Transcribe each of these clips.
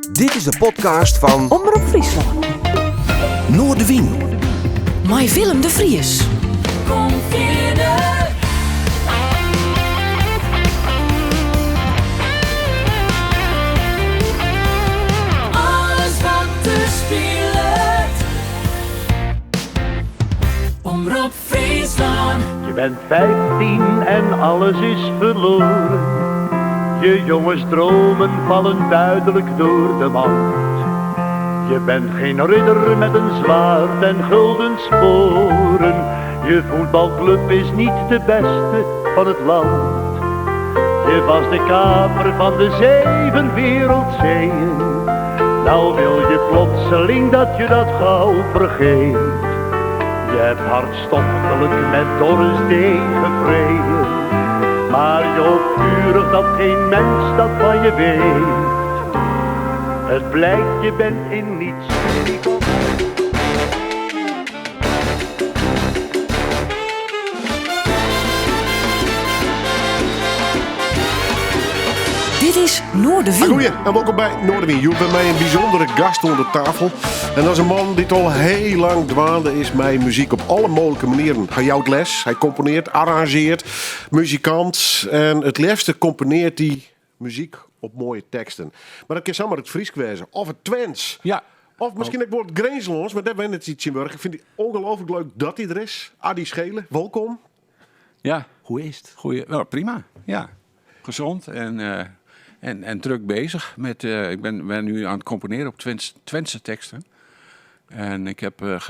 Dit is de podcast fan Omrop Fryslân. Noardewyn. Mei Willem de Vries. Kom fierder. Alles wat der spilet. Omrop Fryslân. Je bent 15 en alles is verloren. Je jongensdromen vallen duidelijk door de mand. Je bent geen ridder met een zwaard en gulden sporen. Je voetbalclub is niet de beste van het land. Je was de kaper van de zeven wereldzeeën. Nou wil je plotseling dat je dat gauw vergeet. Je hebt hartstochtelijk met Doris Day gevreden. Maar je hoopt vurig dat geen mens dat van je weet. Het blijkt, je bent in niets. Dit is Noardewyn. Goeie en welkom by Noardewyn. Hjoed by my in bysûndere gast oan de tafel. En dat is in man dy't al hiel lang dwaande is mei muzyk op alle mooglike manieren. Hy jout les, hy komponearret, arranzjearret, muzikant. En it leafste komponearret hy muzyk op moaie teksten. Mar dat kin samar it Frysk wêze of it Twents. Ja. Of miskien ek wol it Grinslânsk, mar dêr wennet hy tsjintwurdich. Ik fyn it ongelooflik leuk dat hy der is. Addie Scheele, wolkom. Ja. Hoe is it? Goeie, nou, prima. Ja. Gezond en, eh, en, en druk bezig. Met, eh, ik ben, ben nu aan het componeren op Twents, Twentse teksten. En ik heb een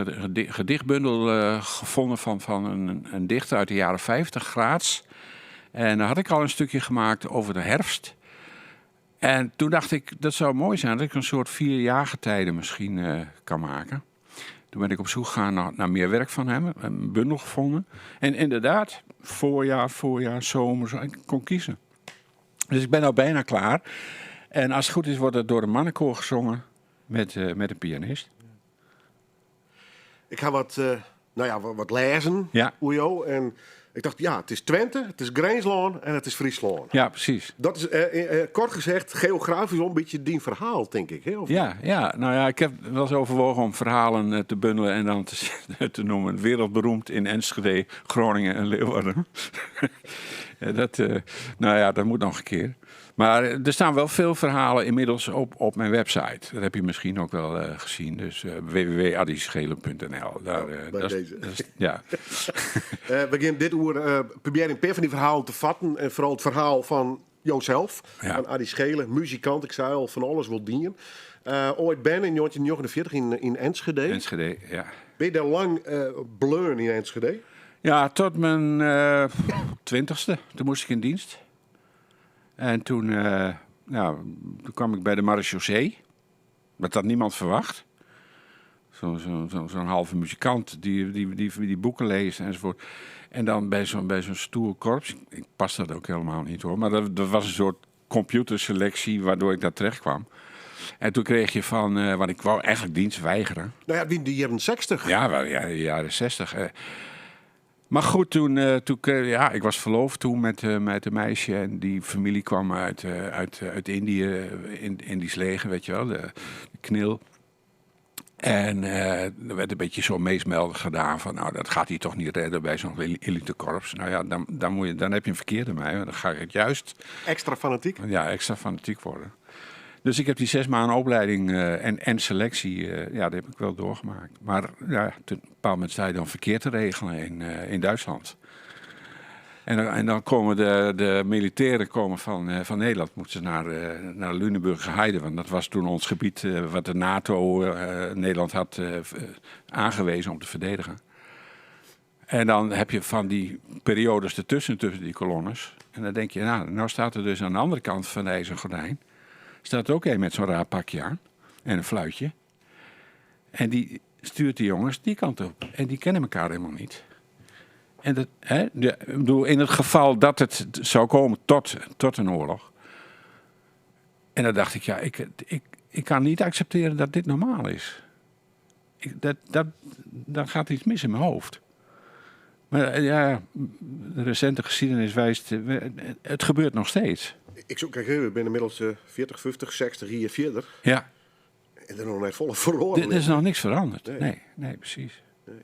gedichtbundel eh, gevonden van, van een, een dichter uit de jaren 50, Graats. En daar had ik al een stukje gemaakt over de herfst. En toen dacht ik, dat zou mooi zijn dat ik een soort vier jaargetijden misschien eh, kan maken. Toen ben ik op zoek gegaan naar, naar meer werk van hem, een bundel gevonden. En inderdaad, voorjaar, voorjaar, zomer, zo, ik kon kiezen. Dus ik ben al bijna klaar. En als het goed is, wordt het door een mannenkoor gezongen met, eh, met een pianist. Ik ga wat, eh, nou ja, wat, wat lêzen, Ja. oer jo. En ik tocht, ja, it is Twente, it is Grinslân en it is Fryslân. Ja, precies. Dat is eh, eh, kort gezegd geografisch wel in bytsje dyn ferhaal, tink ik. Hè? Of Ja, ja, nou ja, ik heb wel eens overwogen om verhalen eh, te bundelen en dan te, te noemen. Wereldberoemd in Enschede, Groningen en Leeuwarden. Ja, dat, eh, nou ja, dat moet nog een keer. Maar eh, er staan wel veel verhalen inmiddels op, op mijn website. Dat heb je misschien ook wel eh, gezien. Dus eh www.addiescheelen.nl. Daar, Oh, eh, bij dat is- deze. dat is- ja. Eh, we gaan dit oer eh proberen in pear fan dy ferhalen te fatten. En foaral it ferhaal fan joself, Ja. fan Addie Scheele, muzikant. Ik sei al, fan alles wol dien. Eh oait berne yn 1949 yn, yn Enschede. Enschede, ja. Binne je dêr lang eh bleaun yn Enschede? Ja, tot mijn eh 20ste. Toen moest ik in dienst. En toen, eh, nou, toen kwam ik bij de marechaussee. Dat had niemand verwacht. Zo'n zo, zo, zo'n halve muzikant die, die, die, die boeken leest enzovoort. En dan bij zo'n bij zo'n stoer korps. Ik pas dat ook helemaal niet hoor. Maar dat, dat was een soort computerselectie waardoor ik daar terecht kwam. En toen kreeg je van, eh, want ik wou eigenlijk dienst weigeren. Nou ja, die, die jierren 60. Ja, wel, ja, de jaren 60. eh. Maar goed, toen, eh, toen, kreeg- ja, ik was verloofd toen met, eh, met een meisje. En die familie kwam uit, eh, uit, uit Indië, in, Indisch leger, weet je wel, de, de knil. En eh, er werd een beetje zo meesmuilend gedaan van, nou, dat gaat hij toch niet redden bij zo'n elitekorps. Nou ja, dan, dan, moet je, dan heb je een verkeerde mij, want dan ga ik het juist Extra fanatiek. ja, extra fanatiek worden. Dus ik heb die zes maanden opleiding eh, en, en selectie, eh, ja, dat heb ik wel doorgemaakt. Maar ja, toen, op een bepaald moment sta je dan verkeer te regelen in, eh, in Duitsland. En dan, en dan komen de, de militairen komen van, eh, van Nederland, moeten ze naar, eh naar Lüneburger Heide. Want dat was toen ons gebied eh, wat de NATO eh, Nederland had eh, v- eh, aangewezen om te verdedigen. En dan heb je van die periodes ertussen, tussen die kolonnes. En dan denk je, nou, nou staat er dus aan de andere kant van de IJzeren Gordijn... staat er ook een met zo'n raar pakje aan en een fluitje. En die stuurt die jongens die kant op. En die kennen elkaar helemaal niet. En dat, hè, de, ik bedoel, in het geval dat het zou komen tot, tot een oorlog. En dan dacht ik, ja, ik, ik, ik kan niet accepteren dat dit normaal is. Ik, dat, dat, dan gaat iets mis in mijn hoofd. Maar eh, ja, de recente geschiedenis wijst, eh, het gebeurt nog steeds. Ik soe, kijk, we binne ynmiddels 40, 50, 60 jier fierder. Ja. En der noch net folle feroare. Der is noch niks feroare. Nee, nee, nee presys. Nee.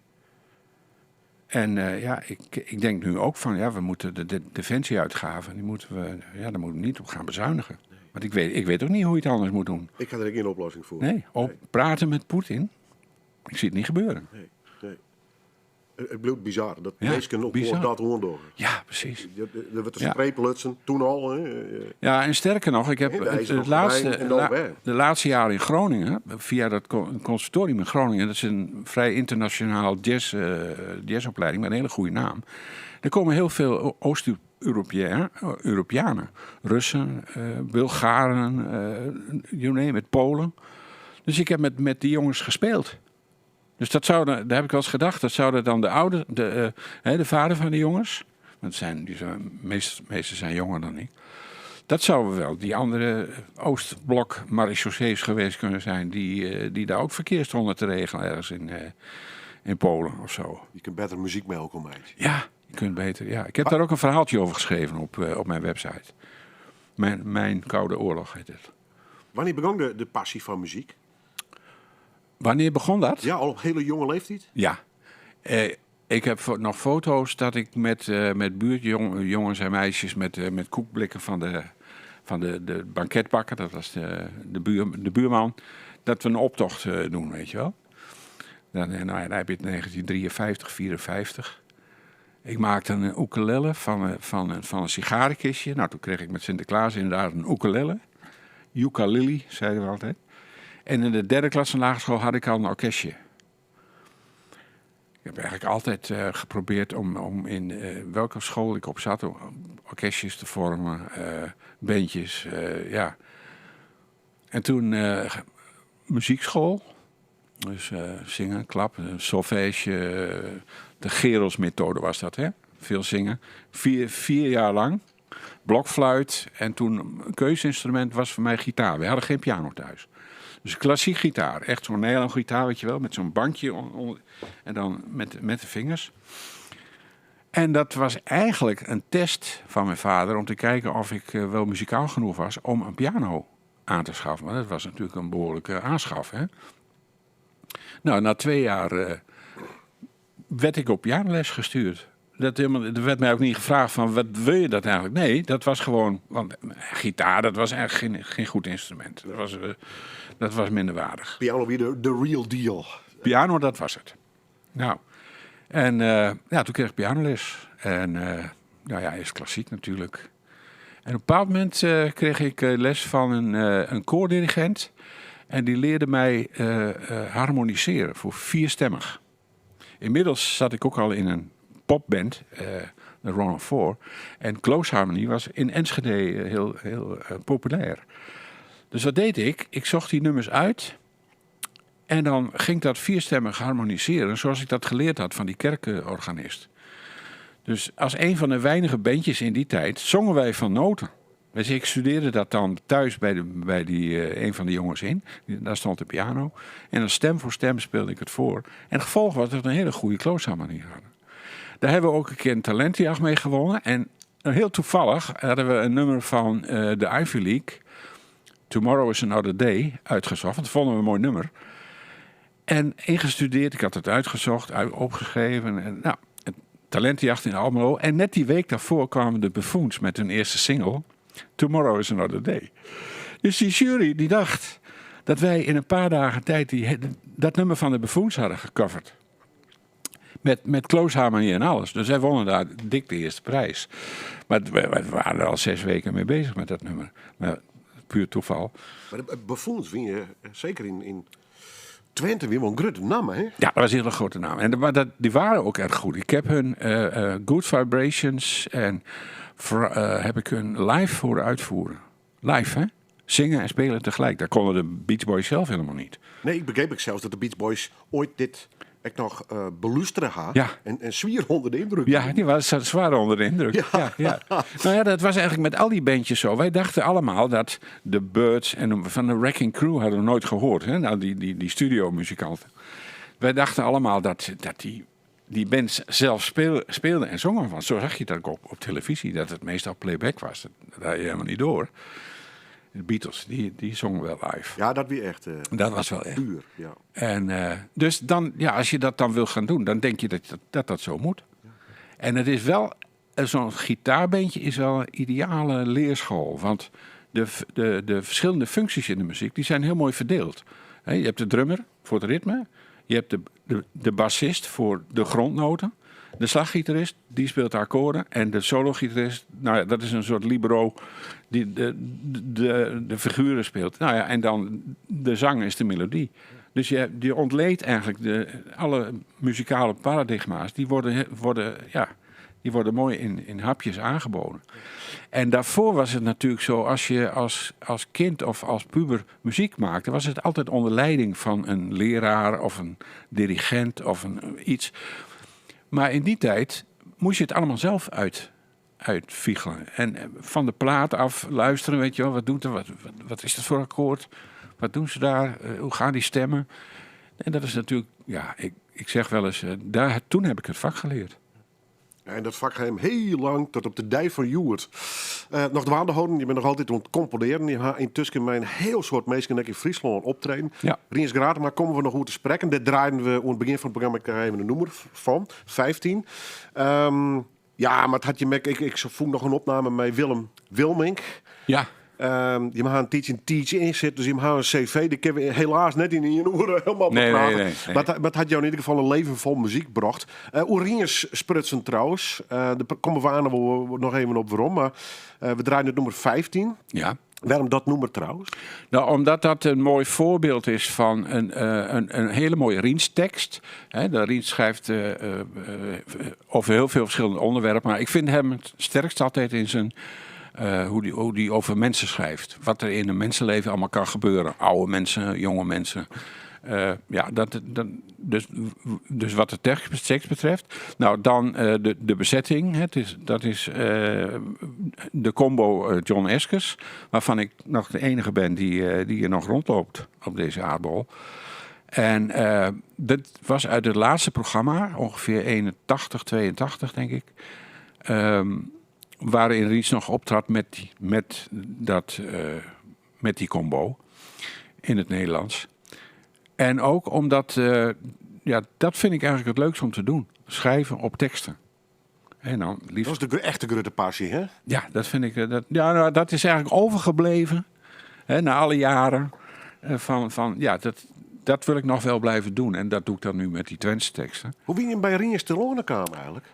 En ja, ik denk nu ook van, ja, we moeten de defensieuitgaven, die moeten we, ja, daar moeten we niet op gaan bezuinigen. Nee. Want ik weet ook niet hoe je het anders moet doen. Ik had er geen oplossing voor. Nee, op Nee. praten met Poetin, ik zie het niet gebeuren. Nee, nee. Het blijft bizar dat Ja, mensen op bizar. dat hoorn Ja, precies. Er werd een Ja. streep toen al. Hè. Ja, en sterker nog, ik heb En de IJzer het nog laatste, erbij en dan weer. de laatste jaren in Groningen, via dat conservatorium in Groningen, dat is een vrij internationaal jazzopleiding met een hele goede naam. Er komen heel veel Oost-Europeanen, Russen, Bulgaren, you name it, Polen. Dus ik heb met die jongens gespeeld. Dus dat zouden, daar heb ik wel eens gedacht, dat zouden dan de oude, de, hè, de vader van de jongens, want meeste zijn jonger dan ik. Dat zouden wel die andere Oostblok marechaussees geweest kunnen zijn, die daar ook verkeer stonden te regelen ergens in Polen of zo. Je kunt beter muziek mee ook meid. Ja, je kunt beter. Ja. Ik heb daar ook een verhaaltje over geschreven op mijn website. Mijn Koude Oorlog heet het. Wanneer begon de passie van muziek? Wanneer begon dat? Ja, al op hele jonge leeftijd? Ja. Ik heb nog foto's dat ik met buurtjongens en meisjes met koekblikken van de banketbakker, dat was de buurman, dat we een optocht doen, weet je wel. Dan, nou ja, dan heb je het 1953, 54. Ik maakte een ukulele van een sigarenkistje. Nou, toen kreeg ik met Sinterklaas inderdaad een ukulele. Ukulele, zeiden we altijd. En in de derde klas van de lagere school had ik al een orkestje. Ik heb eigenlijk altijd geprobeerd om in welke school ik op zat, om orkestjes te vormen, bandjes, ja. En toen muziekschool, dus zingen, klappen, solfège, de Gerels-methode was dat, hè? Veel zingen. Vier jaar lang, blokfluit en toen een keuzeninstrument was voor mij gitaar. We hadden geen piano thuis. Dus klassiek gitaar, echt zo'n Nederlands gitaar, weet je wel, met zo'n bankje en dan met de vingers. En dat was eigenlijk een test van mijn vader om te kijken of ik wel muzikaal genoeg was om een piano aan te schaffen. Want dat was natuurlijk een behoorlijke aanschaf, hè? Nou, na 2 jaar werd ik op pianoles gestuurd. Er werd mij ook niet gevraagd van, wat wil je dat eigenlijk? Nee, dat was gewoon... Want gitaar, dat was eigenlijk geen goed instrument. Dat was minderwaardig. Piano weer de real deal. Piano, dat was het. Nou, en ja, toen kreeg ik pianoles. En nou ja, eerst klassiek natuurlijk. En op een bepaald moment kreeg ik les van een koordirigent. En die leerde mij harmoniseren voor 4-stemmig. Inmiddels zat ik ook al in een popband, de Ronald 4. En close harmony was in Enschede heel, heel populair. Dus wat deed ik? Ik zocht die nummers uit. En dan ging dat 4-stemmig harmoniseren, zoals ik dat geleerd had van die kerkorganist. Dus als een van de weinige bandjes in die tijd zongen wij van noten. Dus ik studeerde dat dan thuis bij een van de jongens in. Daar stond de piano. En dan stem voor stem speelde ik het voor. En het gevolg was dat we een hele goede close harmony hadden. Daar hebben we ook een keer een talentenjacht mee gewonnen. En heel toevallig hadden we een nummer van de Ivy League, Tomorrow is Another Day, uitgezocht. Want dat vonden we een mooi nummer. En ingestudeerd, ik had het uitgezocht, opgeschreven. En, nou, het talentenjacht in Almelo. En net die week daarvoor kwamen de Buffoons met hun eerste single, Tomorrow is Another Day. Dus die jury die dacht dat wij in een paar dagen tijd dat nummer van de Buffoons hadden gecoverd. Met close harmony en alles. Dus zij wonnen daar dik de eerste prijs. Maar we waren er al 6 weken mee bezig met dat nummer. Maar puur toeval. Maar de Buffoons vind je zeker in Twente weer wel een grote naam, hè? Ja, dat was een hele grote naam. Maar die waren ook erg goed. Ik heb hun Good Vibrations en heb ik hun live horen uitvoeren. Live, hè? Zingen en spelen tegelijk. Dat konden de Beach Boys zelf helemaal niet. Nee, ik begreep ik zelfs dat de Beach Boys ooit dit ik nog belusteren ha. En zwier onder de indruk. Ja, die was zwaar onder de indruk. Ja. Ja, ja. Nou ja, dat was eigenlijk met al die bandjes zo. Wij dachten allemaal dat de Byrds en van de Wrecking Crew hadden we nooit gehoord. Hè? Nou, die studiomuzikanten. Wij dachten allemaal dat die die bands zelf speelden en zongen. Want zo zag je dat ook op televisie, dat het meestal playback was. Dat had je helemaal niet door. De Beatles, die zongen wel live. Ja, dat wie echt. Dat was wel echt. Puur, ja. En dus dan, ja, als je dat dan wil gaan doen, dan denk je dat zo moet. En het is wel, zo'n gitaarbandje is wel een ideale leerschool. Want de verschillende functies in de muziek, die zijn heel mooi verdeeld. Hè, je hebt de drummer voor het ritme. Je hebt de bassist voor de grondnoten. De slaggitarist, die speelt de akkoorden. En de sologitarist, dat is een soort libero die de figuren speelt. En dan de zang is de melodie. Dus je ontleedt eigenlijk alle muzikale paradigma's. Die worden mooi in hapjes aangeboden. En daarvoor was het natuurlijk zo, als je als kind of als puber muziek maakte, was het altijd onder leiding van een leraar of een dirigent of een iets. Maar in die tijd moest je het allemaal zelf uitviegelen. En van de plaat af luisteren, wat doet er, wat is dat voor akkoord? Wat doen ze daar? Hoe gaan die stemmen? En dat is natuurlijk, ja, ik zeg wel eens, toen heb ik het vak geleerd. Ja, en dat vak ga je hem heel lang tot op de dij van Joert. Nog de waande houden, je bent nog altijd aan het componeren. Je gaat intussen met een heel soort mensen in Friesland optreden. Rients Gratema, maar komen we nog goed te spreken. Dit draaien we aan het begin van het programma, ik krijg even een nummer van, 15. Ja, maar het had je met, ik voel nog een opname met Willem Wilmink. Je mag een teach in teach in zitten, dus je mag een cv. Die kunnen we helaas net in je oren helemaal bepraten. Maar het had jou in ieder geval een leven vol muziek gebracht. Oeriens sprutsen trouwens. Daar komen we aan nog even op waarom. Maar we draaien het nummer 15. Waarom dat nummer trouwens? Omdat dat een mooi voorbeeld is van een hele mooie Riens-tekst. De Riens schrijft over heel veel verschillende onderwerpen. Maar ik vind hem het sterkst altijd in zijn... Hoe die over mensen schrijft. Wat er in een mensenleven allemaal kan gebeuren. Oude mensen, jonge mensen. Dus wat de tekst betreft. Dan de bezetting. Dat is de combo John Eskes. Waarvan ik nog de enige ben die er nog rondloopt op deze aardbol. En dat was uit het laatste programma. Ongeveer 81, 82 denk ik. Waarin Riens nog optrad met die combo in het Nederlands. En ook omdat, dat vind ik eigenlijk het leukste om te doen. Schrijven op teksten. En dan liefst... Dat is de echte grote passie, hè? Ja, dat vind ik, dat, ja, nou, dat is eigenlijk overgebleven, hè, na alle jaren. Van, ja, dat, dat wil ik nog wel blijven doen. En dat doe ik dan nu met die Twentse teksten. Hoe ben je bij Riens te kwam eigenlijk?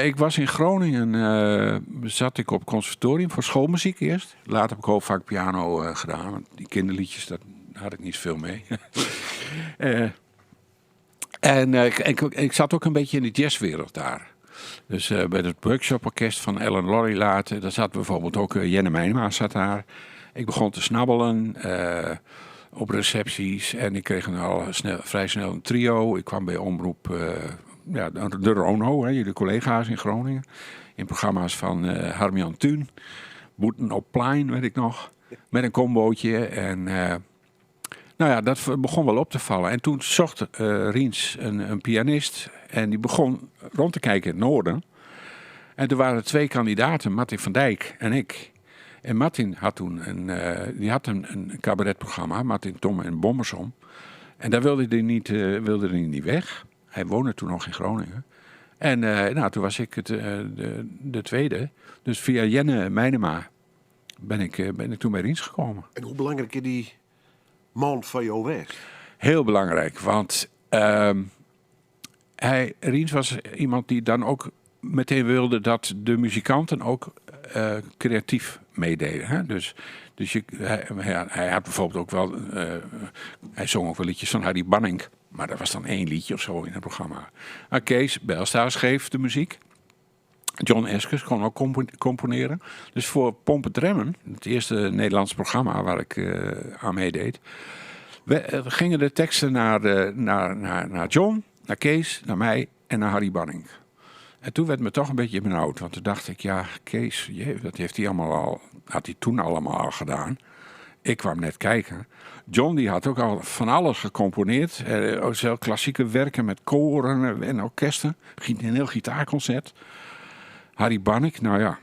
Ik was in Groningen, zat ik op conservatorium voor schoolmuziek eerst. Later heb ik hoofdvak piano gedaan, want die kinderliedjes, daar had ik niet zoveel mee. En ik zat ook een beetje in de jazzwereld daar. Dus bij het workshoporkest van Ellen Lorry later, daar zat bijvoorbeeld ook Jenne Meinema zat daar. Ik begon te snabbelen op recepties en ik kreeg al vrij snel een trio. Ik kwam bij omroep de Rono, hè, jullie collega's in Groningen. In programma's van Harm-Jan Thun. Boeten op Plein, weet ik nog. Met een combootje. En dat begon wel op te vallen. En toen zocht Riens een pianist. En die begon rond te kijken in het noorden. En er waren 2 kandidaten, Martin van Dijk en ik. En Martin had toen een cabaretprogramma, Martin Tom en Bommersom. En daar wilde hij niet weg. Hij woonde toen nog in Groningen. En toen was ik de tweede. Dus via Jenne Meinema ben ik toen bij Riens gekomen. En hoe belangrijk is die man van jou weg? Heel belangrijk, want Riens was iemand die dan ook meteen wilde dat de muzikanten ook creatief meededen. Hè? Dus, dus je, hij, hij, hij had bijvoorbeeld ook wel hij zong ook wel liedjes van Harry Bannink. Maar dat was dan 1 liedje of zo in het programma. Maar Kees Bijlstra schreef de muziek. John Eskes kon ook componeren. Dus voor Pompen Tremmen, het eerste Nederlandse programma waar ik aan meedeed, we gingen de teksten naar John, naar Kees, naar mij en naar Harry Bannink. En toen werd me toch een beetje benauwd. Want toen dacht ik, ja, Kees, jee, dat heeft hij allemaal al, had hij toen allemaal al gedaan. Ik kwam net kijken. John die had ook al van alles gecomponeerd. Ook zelf klassieke werken met koren en orkesten. Een heel gitaarconcert. Harry Bannink, nou ja.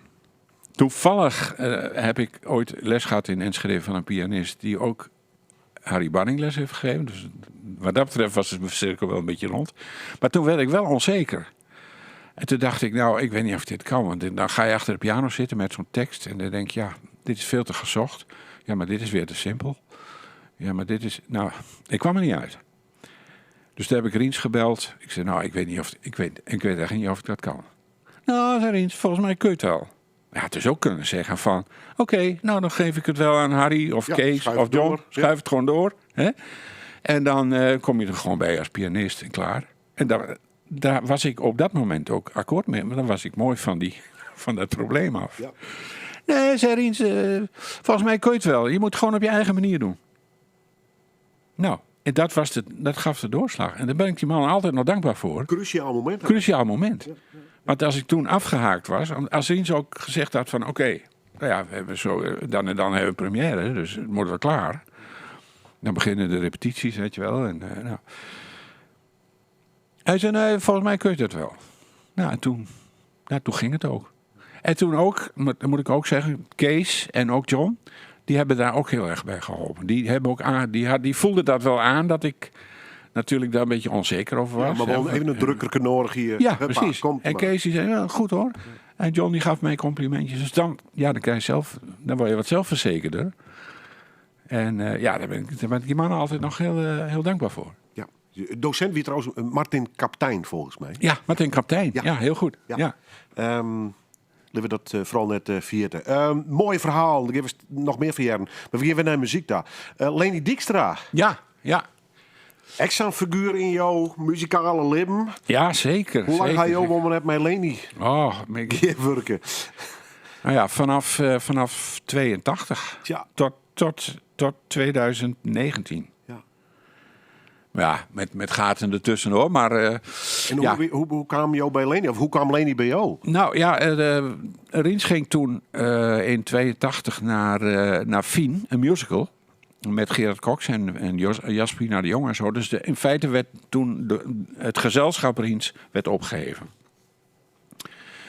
Toevallig heb ik ooit les gehad in Enschede van een pianist die ook Harry Bannink les heeft gegeven. Dus wat dat betreft was het mijn cirkel wel een beetje rond. Maar toen werd ik wel onzeker. En toen dacht ik, nou, ik weet niet of dit kan. Want dan ga je achter de piano zitten met zo'n tekst. En dan denk je, ja, dit is veel te gezocht. Ja, maar dit is weer te simpel. Ja, maar dit is... Nou, ik kwam er niet uit. Dus toen heb ik Rients gebeld. Ik zei, nou, ik weet niet of, ik weet, ik weet echt niet of ik dat kan. Nou, zei Rients, volgens mij kun je het wel. Ja, het is ook kunnen zeggen van, oké, nou dan geef ik het wel aan Harry of Ja, Kees schuif of het John. door. Schuif het gewoon door. Hè? En dan kom je er gewoon bij als pianist en klaar. En daar was ik op dat moment ook akkoord mee. Maar dan was ik mooi van dat probleem af. Ja. Nee, zei Rients, volgens mij kun je het wel. Je moet het gewoon op je eigen manier doen. Nou, en dat gaf de doorslag. En daar ben ik die man altijd nog dankbaar voor. Cruciaal moment. Cruciaal moment. Want als ik toen afgehaakt was, als Rients ook gezegd had van, oké, nou ja, we hebben zo, dan en dan hebben we première, dus het moet wel klaar. Dan beginnen de repetities, weet je wel. En nou. Hij zei, nee, volgens mij kun je dat wel. Nou, en toen ging het ook. En toen ook, moet ik ook zeggen, Kees en ook John, die hebben daar ook heel erg bij geholpen. Die hebben ook aan, die had, die voelden dat wel aan, dat ik natuurlijk daar een beetje onzeker over Ja, was. maar wel even een drukker knorrig hier. Ja, Huppa, precies. komt En maar. Kees die zei, ja, goed hoor. En John die gaf mij complimentjes. Dus dan, ja, dan krijg je zelf, dan word je wat zelfverzekerder. En ja, daar ben ik die mannen altijd nog heel dankbaar voor. Ja. Docent wie trouwens, Martin Kaptein volgens mij. Ja, Martin Kaptein. Ja. Ja, heel goed. Ja. Ja. Laten we dat vooral net vieren. Mooi verhaal. Er geven we nog meer van jaren. Maar we gaan weer naar muziek daar. Leny Dijkstra. Ja, ja. Echt zo'n figuur in jouw muzikale leven. Ja, zeker. Hoe lang zeker, ga je zeker. om met mijn Leny Oh, maar ik werken? Nou ja, vanaf 82 Tja. tot 2019. Ja. Maar ja, met gaten ertussen hoor. Maar En ja. hoe kwam jou bij Leny? Of hoe kwam Leny bij jou? Nou ja, Rients ging toen in 82 naar Fien, een musical. Met Gerard Cox en Jaspina de Jong en zo. Dus in feite werd toen het gezelschap Rients werd opgeheven.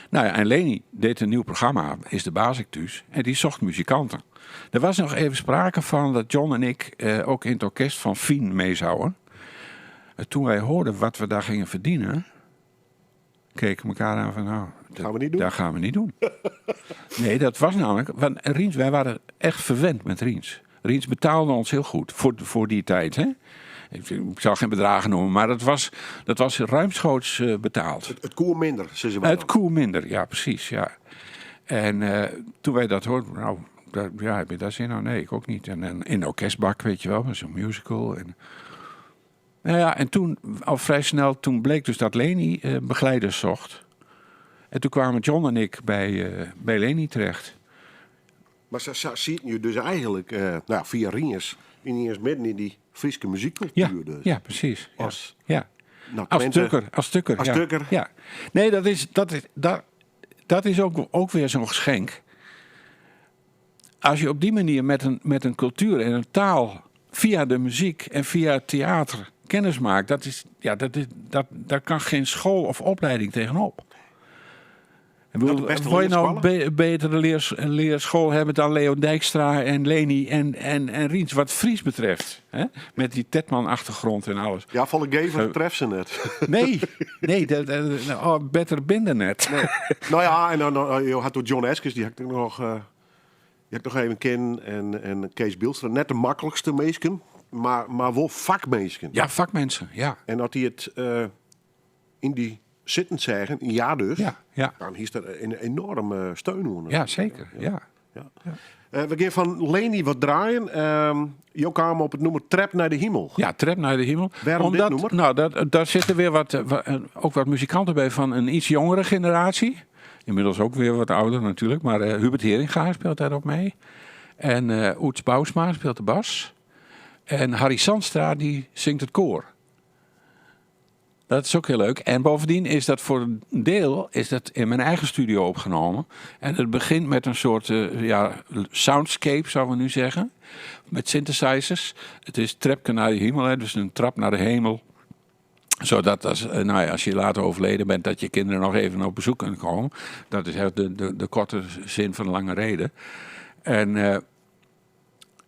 Nou ja, en Leny deed een nieuw programma, Is de Baas ik Thuis? En die zocht muzikanten. Er was nog even sprake van dat John en ik ook in het orkest van Fien mee zouden. En toen wij hoorden wat we daar gingen verdienen, keken we elkaar aan van, nou, Dat gaan we niet doen. Dat gaan we niet doen. Nee, dat was namelijk, want Rients, wij waren echt verwend met Rients. Rients betaalde ons heel goed voor die tijd. Hè? Ik zal geen bedragen noemen, maar dat was ruimschoots betaald. Het koer minder, zeggen ze maar Het dan. koer minder, ja, precies. Ja. En toen wij dat hoorden, nou, daar, ja, heb je daar zin aan? Nee, ik ook niet. En in de orkestbak, weet je wel, met zo'n musical. En, nou ja, en toen, al vrij snel, toen bleek dus dat Leny begeleiders zocht. En toen kwamen John en ik bij Leny terecht. Maar ze ziet nu dus eigenlijk via Rients, in eens midden in die Friese muziekcultuur Ja, dus. ja, precies. Ja. Als, Ja. nou, Als Twente. tukker, als tukker, Als ja. tukker. Ja. Nee, dat is, dat is, dat, dat is ook, ook weer zo'n geschenk. Als je op die manier met een cultuur en een taal via de muziek en via het theater kennis maakt, daar kan geen school of opleiding tegenop. Ik bedoel, Dat de beste wil je nou leerscholen? betere leerschool hebben dan Leo Dijkstra en Leny en Rients, wat Fries betreft? Hè? Met die Tetman-achtergrond en alles. Ja, van de Gever treft ze net. Nee, nee, dat, dat, oh, beter binden net. Nee. Nou ja, en dan, je had door John Eskes, die had ik nog, die had ik nog even ken en Kees Bilstra. Net de makkelijkste meesken, maar wel vakmeesken. Ja, vakmensen, ja. En dat die het in die zitten zeggen, ja dus, Ja, ja. dan is er een enorme steun onder. Ja, zeker, ja. Ja. We gaan van Leny wat draaien. Jo kwam op het nummer Trap naar de Hemel. Ja, Trap naar de Hemel. Waarom dit Omdat, nummer? Nou, daar zitten weer ook wat muzikanten bij van een iets jongere generatie. Inmiddels ook weer wat ouder natuurlijk. Maar Hubert Heringa speelt daarop mee. En Oeds Bousma speelt de bas. En Harry Sandstra die zingt het koor. Dat is ook heel leuk. En bovendien is dat voor een deel is dat in mijn eigen studio opgenomen. En het begint met een soort ja, soundscape, zouden we nu zeggen. Met synthesizers. Het is trapke naar de hemel, hè, dus een trap naar de hemel. Zodat als, nou ja, als je later overleden bent, dat je kinderen nog even op bezoek kunnen komen. Dat is echt de korte zin van de lange reden. En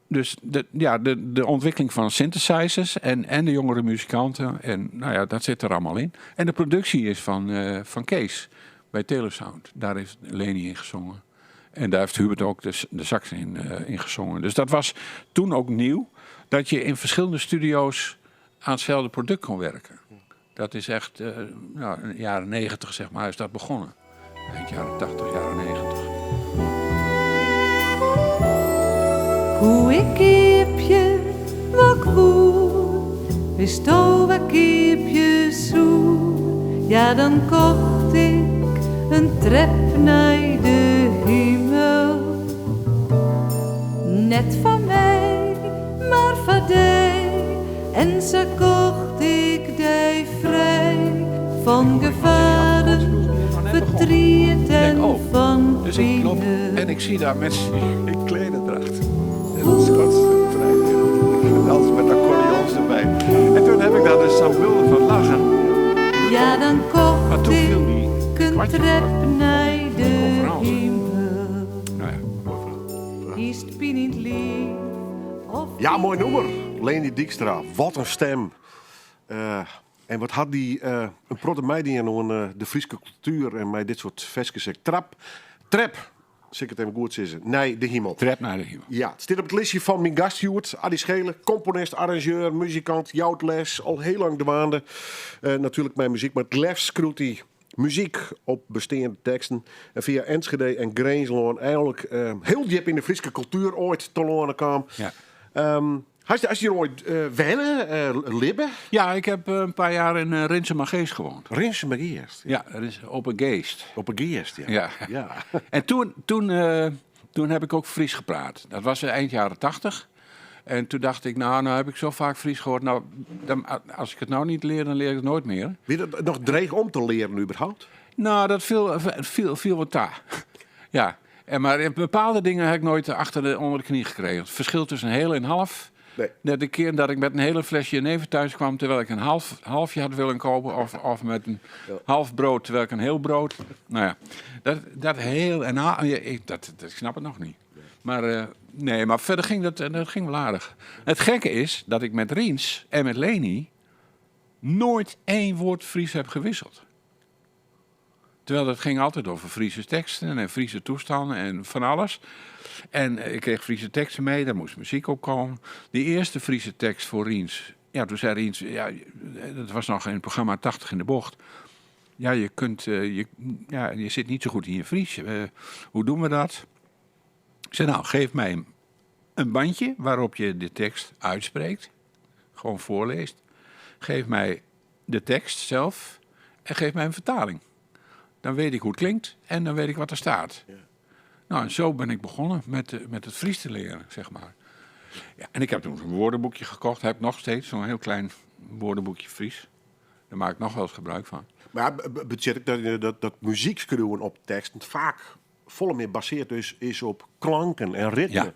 dus ja, de ontwikkeling van synthesizers en de jongere muzikanten. En nou ja, dat zit er allemaal in. En de productie is van Kees bij Telesound. Daar heeft Leni in gezongen. En daar heeft Hubert ook de sax in gezongen. Dus dat was toen ook nieuw. Dat je in verschillende studio's aan hetzelfde product kon werken. Dat is echt, nou, in de jaren 90 zeg maar, is dat begonnen. Eind jaren 80, jaren 90. Hoe ik keepje wat woe, wist al wat keepje zoe. Ja, dan kocht ik een trep naar de hemel. Net van mij, maar van die. En ze kocht ik die vrij van gevaren, verdriet en van Dus ik loop pijn. en ik zie daar mensen in klederdracht. En dat Schotse trein. Dans met accordeons erbij. En toen heb ik daar dus Sam Mulder van lachen. Ja, dan Maar kocht toen viel die ik een kwartje trep voor. naar de Conferentie. hemel. Nou ja, mooi verhaal. Is het pien niet lief of Ja, mooi niet nummer. Leni Dijkstra, wat een stem. En wat had die een protte meid die aan de Friese cultuur en mij dit soort versjes zegt. Trap, trap, zeg ik het even goed zeggen. Nee, de hemel. Trap naar de hemel. Ja, het staat op het listje van mijn gast Hubert, Addie Schelen, componist, arrangeur, muzikant, joutles, al heel lang de waande. Natuurlijk mijn muziek, maar het lefst schreeuwt hij muziek op bestaande teksten. En via Enschede en Grijnsloon eigenlijk heel diep in de Friese cultuur ooit te lonen kwam. Ja. Als je hier ooit wennen, libben? Ja, ik heb een paar jaar in Rinsumageast gewoond. Rinsumageast? Ja, dat is op een geest. Op een geest, ja. Ja. Ja. En toen heb ik ook Fries gepraat. Dat was eind jaren 80. En toen dacht ik, nou heb ik zo vaak Fries gehoord. Nou, dan, als ik het nou niet leer, dan leer ik het nooit meer. Wie dat nog dreig om te leren überhaupt? Nou, dat viel wat daar. Ja. Maar bepaalde dingen heb ik nooit onder de knie gekregen. Het verschil tussen een heel en half. Nee. Net de keer dat ik met een hele flesje jenever thuis kwam... terwijl ik een halfje had willen kopen. Of met een half brood, terwijl ik een heel brood... Nou ja, dat heel en ja, ik, dat, dat, ik snap het nog niet. Maar nee, maar verder ging dat ging wel aardig. Het gekke is dat ik met Riens en met Leni... nooit één woord Fries heb gewisseld. Terwijl dat ging altijd over Friese teksten en Friese toestanden en van alles. En ik kreeg Friese teksten mee, daar moest muziek op komen. Die eerste Friese tekst voor Riens. Ja, toen zei Riens, ja, dat was nog in het programma 80 in de bocht. Ja, je zit niet zo goed in je Fries. Hoe doen we dat? Ik zei, nou, geef mij een bandje waarop je de tekst uitspreekt. Gewoon voorleest. Geef mij de tekst zelf en geef mij een vertaling. Dan weet ik hoe het klinkt en dan weet ik wat er staat. Ja. Nou, en zo ben ik begonnen met het Fries te leren, zeg maar. Ja, en ik heb toen zo'n woordenboekje gekocht. Heb ik nog steeds, zo'n heel klein woordenboekje Fries. Daar maak ik nog wel eens gebruik van. Maar budget ik dat muziek schreeuwen op tekst vaak volle meer baseerd dus is op klanken en ritme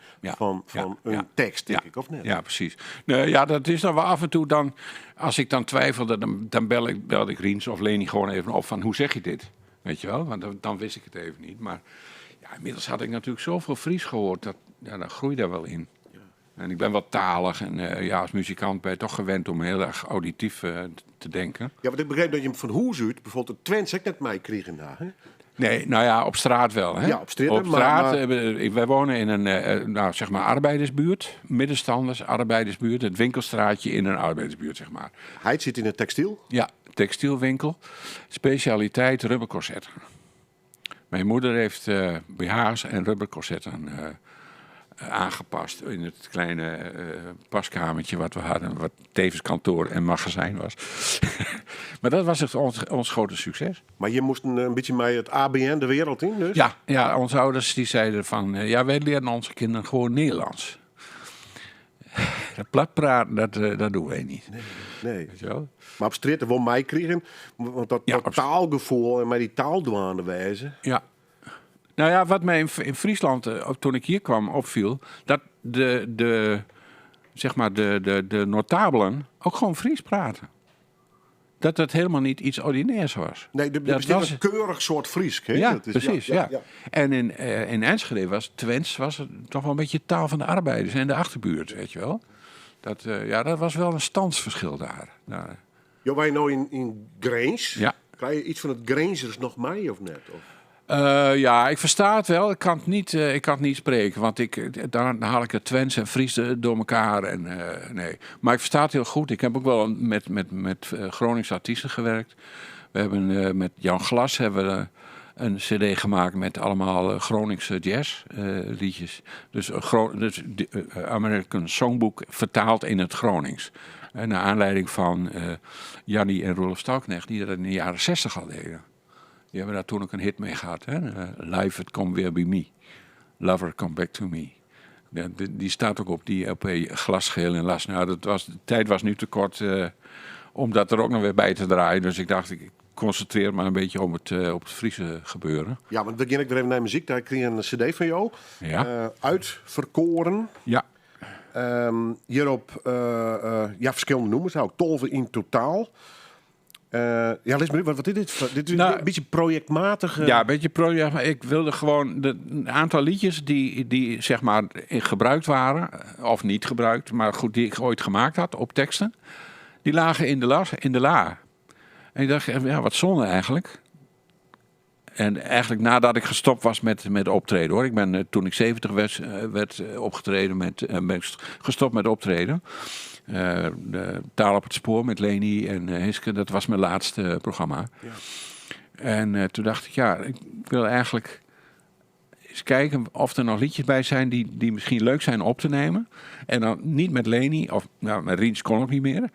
van een tekst, denk ik, of niet? Ja, precies. Nee, ja, dat is dan wel af en toe dan... Als ik dan twijfelde, dan belde ik Riens of Leni gewoon even op van hoe zeg je dit? Weet je wel, want dan wist ik het even niet. Maar ja, inmiddels had ik natuurlijk zoveel Fries gehoord, dat, ja, dan groei je daar wel in. En ik ben wel talig en als muzikant ben je toch gewend om heel erg auditief te denken. Ja, want ik begreep dat je hem van Hoes uit, bijvoorbeeld de Twents, ook net mij kregen na, hè? Nee, nou ja, op straat wel. Hè? Ja, op straat, Op maar straat, maar wij wonen in een arbeidersbuurt. Middenstanders, arbeidersbuurt. Het winkelstraatje in een arbeidersbuurt, zeg maar. Hij zit in het textiel? Ja, textielwinkel. Specialiteit rubbercorsetten. Mijn moeder heeft B H's en rubbercorsetten aangepast in het kleine paskamertje wat we hadden, wat tevens kantoor en magazijn was. Maar dat was echt ons grote succes. Maar je moest een beetje met het ABN de wereld in, dus? Ja, ja, onze ouders die zeiden van, ja, wij leren onze kinderen gewoon Nederlands. Plat praten, dat dogge wy net. Nee. Weet je wel? Mar op strjitte wol meikrigen, want dat, Ja, dat op- taalgefoel en mei dy taal dwaande wêze. Ja. Nou ja, wat mij in Friesland, toen ik hier kwam, opviel, dat de, zeg maar de notabelen ook gewoon Fries praten. Dat dat helemaal niet iets ordinairs was. Nee, er Dat bestiet was- in keurich soart Frysk. Hè? Ja, Dat is, precies. Ja, ja. En in Enschede was Twents was het toch wel een beetje taal van de arbeiders en de achterbuurt, weet je wel. Ja, dat was wel een standsverschil daar. Nou, Jo, wy no yn Grins. Ja. Krije je iets fan it Grinzers noch mei of net? Of? Ja, ik versta het wel. Ik kan het niet, ik kan het niet spreken, want dan haal ik het Twents en Fries door elkaar. En, nee. Maar ik versta het heel goed. Ik heb ook wel met Groningse artiesten gewerkt. We hebben met Jan Glas hebben we een cd gemaakt met allemaal Groningse jazz liedjes. Dus, de American Songbook vertaald in het Gronings. En naar aanleiding van Jannie en Roelof Stalknecht, die dat in de jaren 60 al deden. Die hebben daar toen ook een hit mee gehad. Hè? Life, it come weer by me. Lover, come back to me. Ja, die staat ook op die LP Glasgeel en Las. Nou, de tijd was nu te kort om dat er ook nog weer bij te draaien. Dus ik dacht, ik concentreer me een beetje op het Friese gebeuren. Ja, want dan begin ik weer even naar muziek. Daar kreeg ik een cd van jou. Ja. Uitverkoren. Ja. Hierop ja, verschillende nûmers, ook 12 in totaal. Ja, lis mar wat is dit? Dit is Nou, een beetje projectmatig. Ja, een beetje project. Maar ik wilde gewoon een aantal liedjes die zeg maar in gebruikt waren, of niet gebruikt, maar goed, die ik ooit gemaakt had op teksten, die lagen in de la. En ik dacht, ja, wat zonde eigenlijk. En eigenlijk nadat ik gestopt was met optreden, hoor. Ik ben, toen ik 70 werd opgetreden met, ben ik gestopt met optreden. De Taal op het Spoor met Leni en Hiske, dat was mijn laatste programma. En toen dacht ik, ja, ik wil eigenlijk eens kijken of er nog liedjes bij zijn die misschien leuk zijn op te nemen. En dan niet met Leni, of nou, met Riens kon ook niet meer.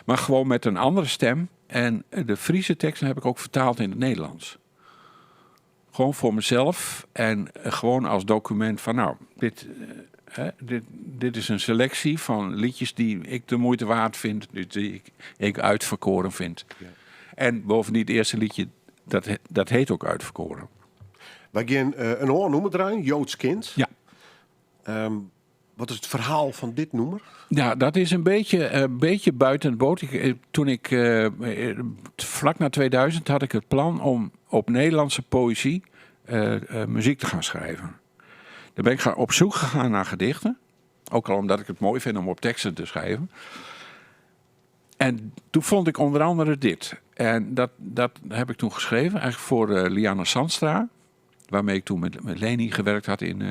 Maar gewoon met een andere stem. En de Friese teksten heb ik ook vertaald in het Nederlands. Gewoon voor mezelf en gewoon als document van, nou, hè, dit is een selectie van liedjes die ik de moeite waard vind, die ik uitverkoren vind. En bovendien het eerste liedje, dat heet ook Uitverkoren. Wy gean in oar nûmer draaien, Joods Kind. Ja. Wat is it ferhaal fan dit nûmer? Ja, dat is een beetje buiten het boot. Toen ik, vlak na 2000 had ik het plan om op Nederlandse poëzie muziek te gaan schrijven. Daar ben ik op zoek gegaan naar gedichten. Ook al omdat ik het mooi vind om op teksten te schrijven. En toen vond ik onder andere dit. En dat heb ik toen geschreven, eigenlijk voor Lianne Sandstra. Waarmee ik toen met Leni gewerkt had in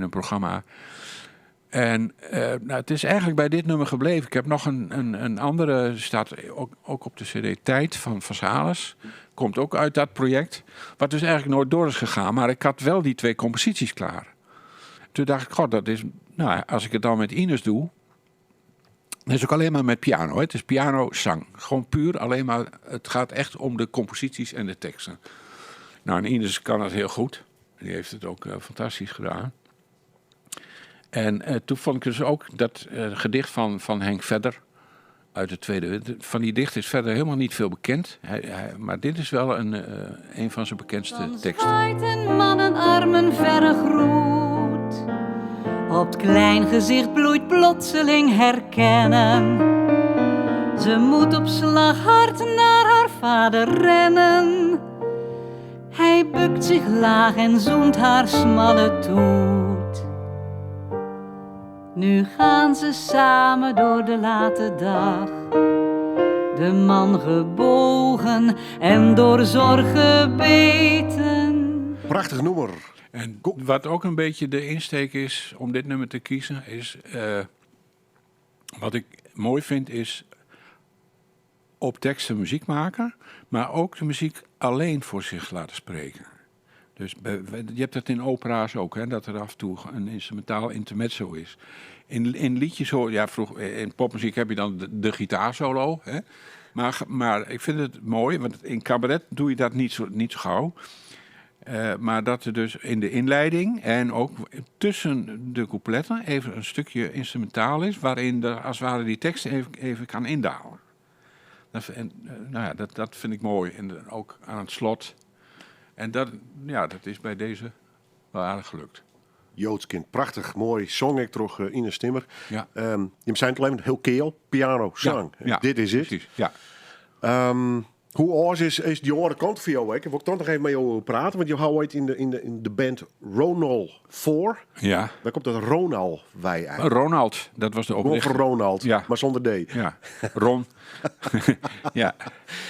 een programma. En het is eigenlijk bij dit nummer gebleven. Ik heb nog een andere, staat ook op de cd Tijd van Vasalis. Komt ook uit dat project. Wat dus eigenlijk nooit door is gegaan. Maar ik had wel die 2 composities klaar. Toen dacht ik, god, dat is, nou, als ik het dan met Ines doe. Dat is ook alleen maar met piano. Hè. Het is piano, zang. Gewoon puur alleen maar, het gaat echt om de composities en de teksten. En Ines kan dat heel goed. Die heeft het ook fantastisch gedaan. En toen vond ik dus ook dat gedicht van Henk Vedder uit de Tweede Wereld. Van die dichter is verder helemaal niet veel bekend. Maar dit is wel een van zijn bekendste Dan teksten. zwaait een man een arm een verre groet. Op het klein gezicht bloeit plotseling herkennen. Ze moet op slag hard naar haar vader rennen. Hij bukt zich laag en zoent haar smalle toet. Nu gaan ze samen door de late dag. De man gebogen en door zorg gebeten. Prachtig nûmer. En wat ook een beetje de insteek is om dit nummer te kiezen, is, wat ik mooi vind is op teksten muziek maken, maar ook de muziek alleen voor zich laten spreken. Dus je hebt dat in opera's ook, hè, dat er af en toe een instrumentaal intermezzo is. In liedjes hoor, ja, vroeg, in popmuziek heb je dan de gitaarsolo. Hè? Maar ik vind het mooi, want in cabaret doe je dat niet zo gauw. Maar dat er dus in de inleiding en ook tussen de coupletten even een stukje instrumentaal is, waarin de, als het ware die tekst even kan indalen. Dat, en, nou ja, dat vind ik mooi. En ook aan het slot. En dat, ja, dat is bij deze wel aardig gelukt. Joods kind, prachtig, mooi. Zong ik terug in een stimmer. Ja. Je zijn het alleen heel keel, piano, zang. Ja, Dit is het. Precies, ja. Hoe oud is die andere kant voor jou? Hè? Ik wil toch nog even met jou praten, want je houdt ooit in de band Ronald 4. Ja. Waar komt dat Ronald wij eigenlijk? Ronald, dat was de Gewoon oprichter. voor Ronald, Ja. maar zonder D. Ja, Ron. Ja.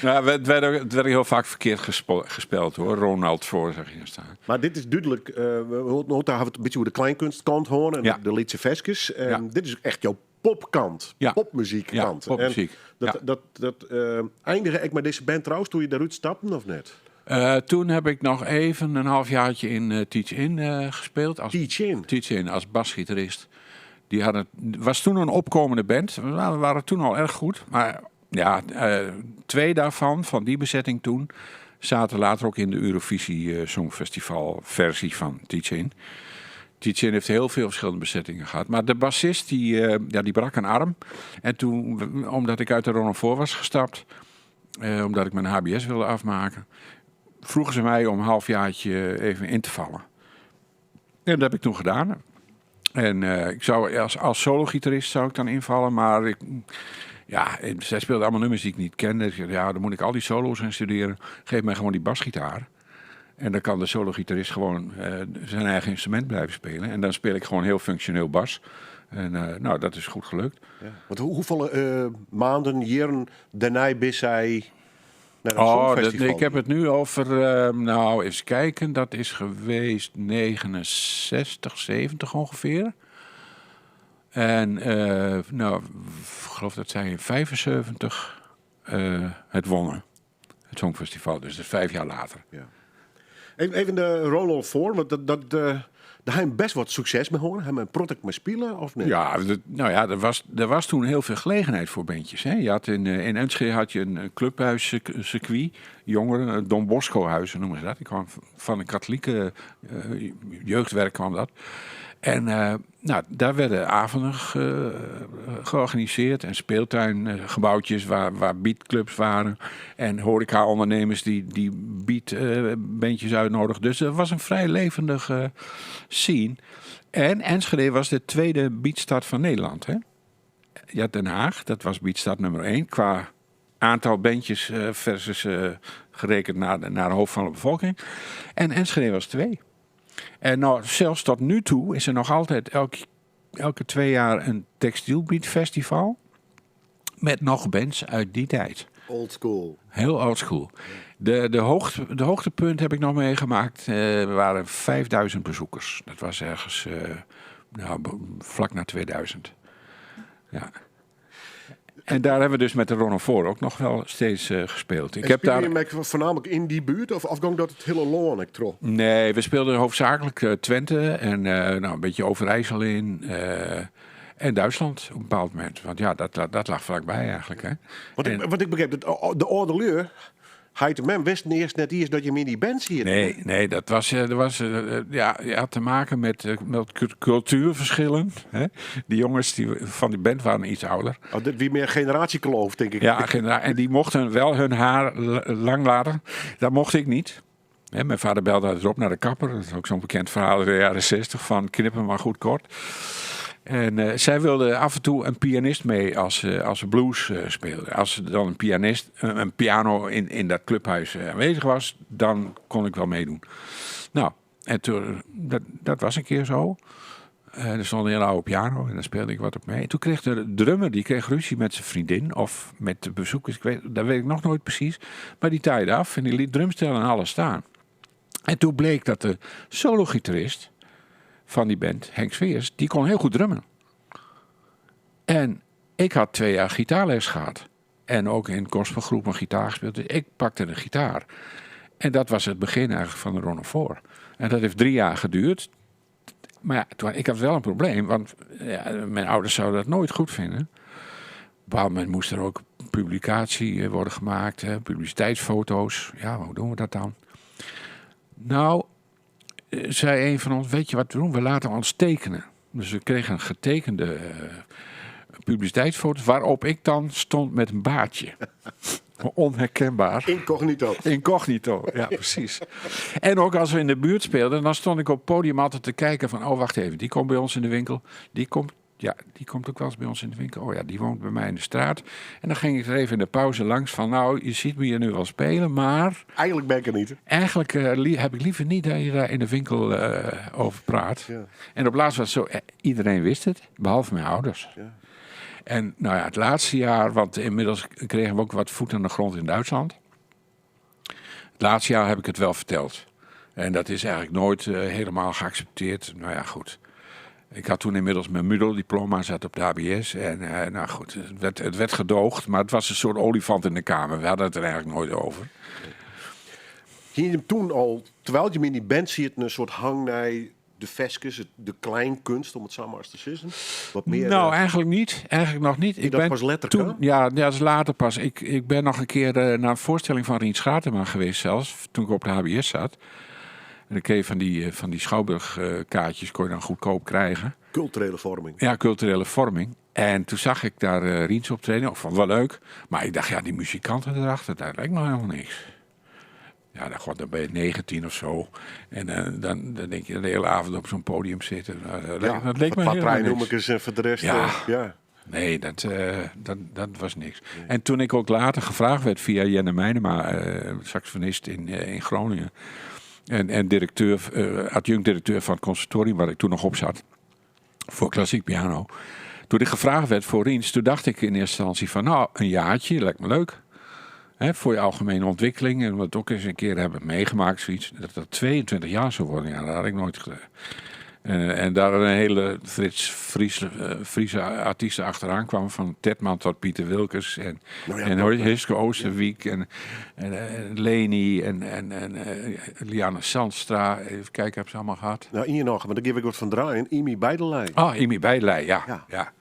Nou, het werd heel vaak verkeerd gespeld hoor. Ronald voor, zeg je staan. Maar dit is duidelijk. We daar hebben we het een beetje over de kleinkunstkant horen en Ja. de Lietse Veskes. En Ja. dit is echt jouw popkant, Ja. popmuziekkant. Ja, popmuziek. En dat eindigde ik met deze band trouwens toen je daaruit stapte of net? Toen heb ik nog even een halfjaartje in Teach In gespeeld. Als Teach In? Teach In, als basgitarist. Die hadden, was toen een opkomende band. We waren toen al erg goed. Maar ja, 2 daarvan, van die bezetting toen, zaten later ook in de Eurovisie Songfestival versie van Teach In. Teach In heeft heel veel verschillende bezettingen gehad. Maar de bassist, die brak een arm. En toen, omdat ik uit de Ronald voor was gestapt, omdat ik mijn HBS wilde afmaken, vroegen ze mij om een halfjaartje even in te vallen. En dat heb ik toen gedaan. En ik zou, als solo-gitarist zou ik dan invallen, maar ik, ja, zij speelden allemaal nummers die ik niet kende. Ik zei, ja, dan moet ik al die solo's gaan studeren. Geef mij gewoon die basgitaar. En dan kan de solo-gitarist gewoon zijn eigen instrument blijven spelen. En dan speel ik gewoon heel functioneel bas. En dat is goed gelukt. Ja. Want hoeveel maanden, jaren daarna is zij naar het Oh, Songfestival? ik heb het nu over, nou, eens kijken. Dat is geweest 69, 70 ongeveer. En ik geloof dat zij in 75 het wonnen. Het Songfestival, dus dat is 5 jaar later. Ja. Even de Ronald voor, want daar hebben best wat succes mee hoor. Hebben we een product mee spelen of niet? Ja, dat, nou ja, er was toen heel veel gelegenheid voor bandjes. Hè. Je had in Enschede had je een clubhuiscircuit, jongeren, een Don Bosco-huis noemen ze dat. Ik kwam van een katholieke jeugdwerk kwam dat. En daar werden avonden georganiseerd en speeltuingebouwtjes waar beatclubs waren. En horeca-ondernemers die beatbandjes uitnodigden. Dus er was een vrij levendige scene. En Enschede was de tweede beatstad van Nederland. Hè? Ja, Den Haag, dat was beatstad nummer 1 qua aantal bandjes versus gerekend naar het hoofd van de bevolking. En Enschede was 2. En zelfs tot nu toe is er nog altijd elke 2 jaar een textielbeatfestival met nog bands uit die tijd. Old school. Heel old school. De hoogtepunt heb ik nog meegemaakt. Er waren 5000 bezoekers. Dat was ergens vlak na 2000. Ja. En daar hebben we dus met de Ronald voor ook nog wel steeds gespeeld. Ik En heb speel daar je met voornamelijk in die buurt of afgang dat het hele loon ik trok? Nee, we speelden hoofdzakelijk Twente en een beetje Overijssel in en Duitsland op een bepaald moment. Want ja, dat lag vlakbij eigenlijk. Hè. Want En ik begreep dat de oude Hij de man wist eerst net eerst dat je hem in die band ziet. Nee, nee, dat was dat was ja, je had te maken met cultuurverschillen. Hè? Die jongens van die band waren iets ouder. Oh, dit wie meer generatiekloof, denk ik. Ja, en die mochten wel hun haar lang laten. Dat mocht ik niet. Hè, mijn vader belde altijd op naar de kapper. Dat is ook zo'n bekend verhaal uit de jaren 60 van knip hem maar goed kort. En zij wilde af en toe een pianist mee als ze blues speelden. Als er dan een pianist, een piano in dat clubhuis aanwezig was, dan kon ik wel meedoen. Nou, en toen, dat was een keer zo. Er stond een hele oude piano en daar speelde ik wat op mee. En toen kreeg de drummer, die kreeg ruzie met zijn vriendin of met de bezoekers. Dat weet ik nog nooit precies. Maar die taaide af en die liet drumstel en alles staan. En toen bleek dat de solo-gitarist van die band, Henk Sveers, die kon heel goed drummen. En ik had 2 jaar gitaarles gehad. En ook in gospelgroep een gitaar gespeeld. Dus ik pakte de gitaar. En dat was het begin eigenlijk van de Ronald 4. En dat heeft 3 jaar geduurd. Maar ja, toen, ik had wel een probleem, want ja, mijn ouders zouden dat nooit goed vinden. Op een bepaald moment moest er ook publicatie worden gemaakt, hè, publiciteitsfoto's. Ja, hoe doen we dat dan? Nou, zei een van ons, weet je wat we doen? We laten ons tekenen. Dus we kregen een getekende publiciteitsfoto waarop ik dan stond met een baardje. Onherkenbaar. Incognito. Incognito, ja, precies. En ook als we in de buurt speelden, dan stond ik op het podium altijd te kijken van, oh, wacht even, die komt bij ons in de winkel. Die komt, ja, die komt ook wel eens bij ons in de winkel. Oh ja, die woont bij mij in de straat. En dan ging ik er even in de pauze langs van, nou, je ziet me hier nu wel spelen, maar Eigenlijk ben ik er niet. eigenlijk heb ik liever niet dat je daar in de winkel over praat. Ja. En op laatst was het zo, iedereen wist het, behalve mijn ouders. Ja. En nou ja, het laatste jaar, want inmiddels kregen we ook wat voet aan de grond in Duitsland. Het laatste jaar heb ik het wel verteld. En dat is eigenlijk nooit helemaal geaccepteerd. Nou ja, goed. Ik had toen inmiddels mijn MUDO-diploma, zat op de HBS. En nou goed, het werd gedoogd, maar het was een soort olifant in de kamer. We hadden het er eigenlijk nooit over. Ging je hem toen al, terwijl je hem in die band ziet, een soort hang naar de veskes, de kleinkunst, om het zo maar eens te zeggen? Wat meer, Nou, eigenlijk niet. Eigenlijk nog niet. Ik dat ben pas later, toen, hè? Ja, ja, dat is later pas. Ik ben nog een keer naar een voorstelling van Rien Schatema geweest zelfs, toen ik op de HBS zat. En dan kreeg je van die schouwburgkaartjes, kon je dan goedkoop krijgen. Culturele vorming. Ja, culturele vorming. En toen zag ik daar Riens optreden. Ik vond het wel leuk. Maar ik dacht, ja, die muzikanten erachter, daar lijkt me helemaal niks. Ja, dan, god, dan ben je 19 of zo. En dan denk je de hele avond op zo'n podium zitten. Nou, dat leek me wat helemaal noem niks. ik eens en voor de rest, Ja. ja. Nee, dat was niks. En toen ik ook later gevraagd werd via Jenne Meinema, saxofonist in Groningen. En adjunct-directeur van het conservatorium waar ik toen nog op zat. Voor klassiek piano. Toen ik gevraagd werd voor Riens, toen dacht ik in eerste instantie van, nou, een jaartje, lijkt me leuk. Hè, voor je algemene ontwikkeling. En wat ook eens een keer hebben meegemaakt, zoiets. Dat dat 22 jaar zou worden, ja, dat had ik nooit gedaan. En daar een hele frits Friese artiesten achteraan kwamen. Van Tetman tot Pieter Wilkes. En, Nou ja, en dat- Hiske Oosterwiek. En Leni. En Liane Zandstra. Even kijken, heb ze allemaal gehad. Nou, hier nog, maar daar geef ik wat van draaien. Imi Bijdelij. Oh, Imi Bijdelij, ja. Ja. ja.